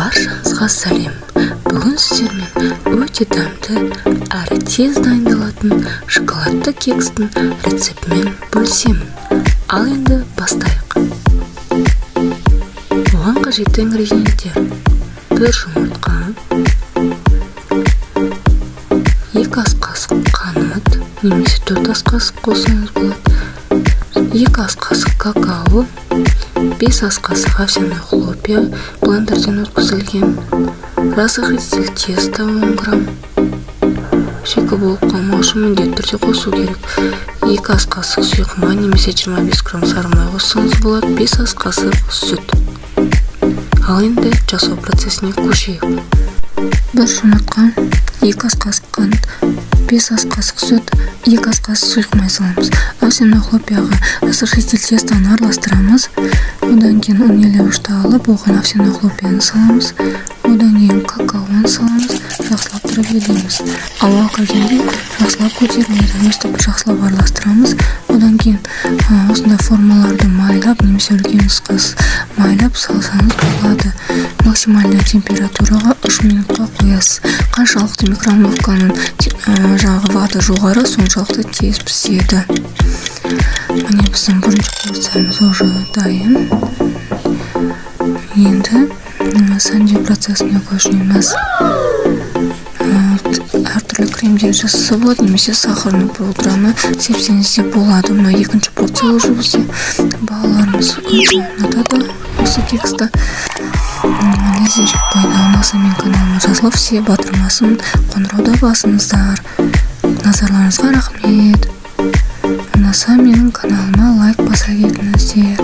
Баршаңызға сәлем! Бүгін сіздермен өте дәмді әрі тез дайындалатын шоколадты кекстің рецептімен бөлісемін. Ал енді бастайық. Оған қажетті ингредиенттер: бір жұмыртқа, 2 ас қасық қант немесе 4 ас қасық қоссаңыз болады, 2 ас қасық какао, 5 ас қасық овсяный хлопья, блендерден өткізілген, разрыхлитель теста 10 грамм, шикі болып қалмау үшін міндетті түрде қосу керек, 2 ас қасық сұйық май немесе 25 грамм сары май қоссаңыз болады, 5 ас қасық сүт. Ал енді жасау процесіне көшейік. Бір жұмыртқа, 2 ас қасық қант, 5 ас қасық сүт, 2 ас қасық сұйық май саламыз. Овсяный хлопьяға разрыхлитель тестоны араластырамыз. Одан кейін ұн елеуішті алып, оған овсяный хлопьяны саламыз. Одан кейін какаоны саламыз, жақсылап тұрып елейміз. Ауа кіргенде жақсылап көтеріледі. Өстіп жақсылап араластырамыз. Одан кейін осындай формаларды майлап немесе үлкен майлап салсаңыз болады. Максимальный температураға 3 минутқа қоясыз. Қаншалықты микроволновканың жаңағы ваты жоғары, соншалықты тез піседі. Міне, біздің бірінші порциямыз уже дайын. Енді сәндеу процесіне көшеміз. Әртүрлі кремдер жасаса болады немесе сахарный пудраны сепсеңіз де болады. Мына екінші порция уже бізде. Балаларымыз өте ұнатады осы кексті. Ләззат қойды. Ұнаса, менің каналыма жазылып, все батырмасын, қоңырауды басыңыздар. Назарларыңызға рахмет. Ұнаса, менің каналыма лайк баса кетіңіздер.